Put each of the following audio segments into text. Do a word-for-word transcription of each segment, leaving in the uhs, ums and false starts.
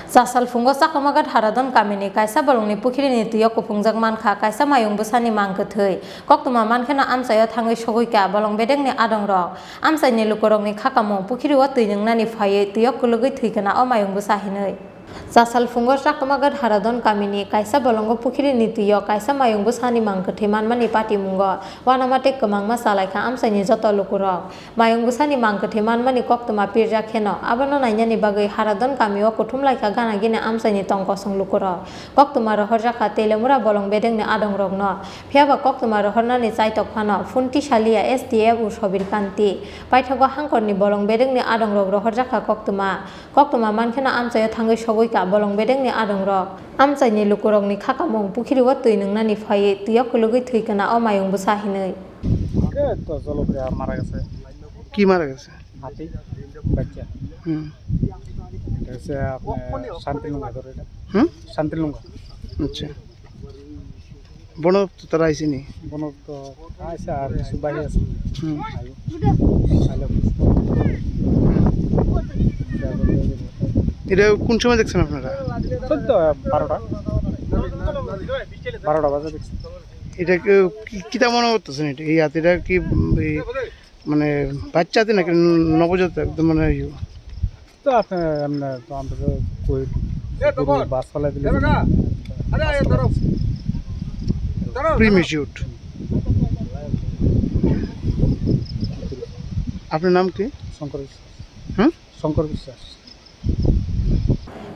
Chasal phungo Chakmagat Haradon kamini kaisa bolongni pukhirini twio kuphungjak mankha kaisa mayung bwsani mang kwthwi. Koktwma mankheno amchaio thangwi sogwikha bolong bedekni adongrok. Amchaini lukurokni khakamung pukhirio twi nwngnani phaiwi twio kwlwgwi thwikha o mayung bwsa hinwi. Chasal phungo Chakmagat Haradon kamini kaisa bolongo pukhirini twio kaisa mayung bwsani mang kwthwi manmani patimungo uanama tei kwmangma chalaikha amchaini joto lukurok. Mayung bwsani mang kwthwi manmani koktwma pirjak kheno, abono nainani bagwi Haradon kamio kuthum laikha gana gini amchaini tong kosong lukurok. Koktwma rohorjakha Telemura bolong bedekni adongrokno. Phiyaba koktwma rohornani chaitok phano phunti saliya S D F o Sobir Kanti. Paithago hangkorni bolong bedekni adongrok rohorjakha koktwma. Koktwma mankheno amchaio thangwi sogwikha bolong bedekni adongrok. Amchaini lukurokni khakamung pukhirio twi nwngnani phaiwi twio kwlwgwi thwikha o mayung bwsa hinwi. এই তো জলপ্রিয়া মারা গেছে। কি মারা গেছে? হাতি, বাচ্চা। হুম। এটা হচ্ছে আপনার শান্তিলুঙ্গা ধরে এটা। হুম? শান্তিলুঙ্গা। আচ্ছা। বনো তো তারা আইসিনি? বনো তো আছে আর কিছু বাইরে আছে। হুম। আইও। আইলে বুঝবো। হুম। এটা কোন সময় দেখছেন আপনারা? ওই তো বারোটা। বারোটা বাজে দেখছি। এটা কি, কি, কিতা মনে করতেছেন এটা? এই হাতিটা কি, উম, এই, মানে, বাচ্চা হাতি নাকি নবজাত একদম, মানে, ইয়ে? তো আপনার এমনি তো আমরা তো কই, গরু বাস ফালাই দিলে। Premature। আপনার নাম কি? শঙ্কর বিশ্বাস। হুম? শঙ্কর বিশ্বাস।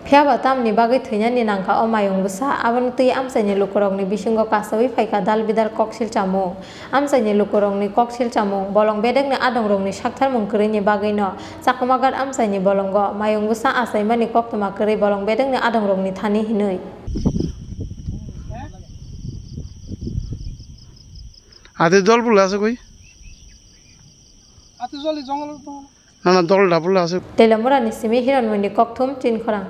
Phiyaba tamni bagwi thwinani nangkha o mayung bwsa, abono twi amchaini lukurokni bisingo kasawi phaikha dal bidal koksil chamung. Amchaini lukurokni koksil chamung, bolong bedekni adongrokni saktharmung kwrwini bagwino Chakmagat amchaini bolongo mayung bwsa achaimani koktwma kwrwi bolong bedekni adongrokni thani hinwi. হাতির দল বলে আছে কই? হাতির দল এই জঙ্গলে তো। না, না, দলটা বলে আছে। Telemurani simi Hiranmoyni kokthum Chinkhorang.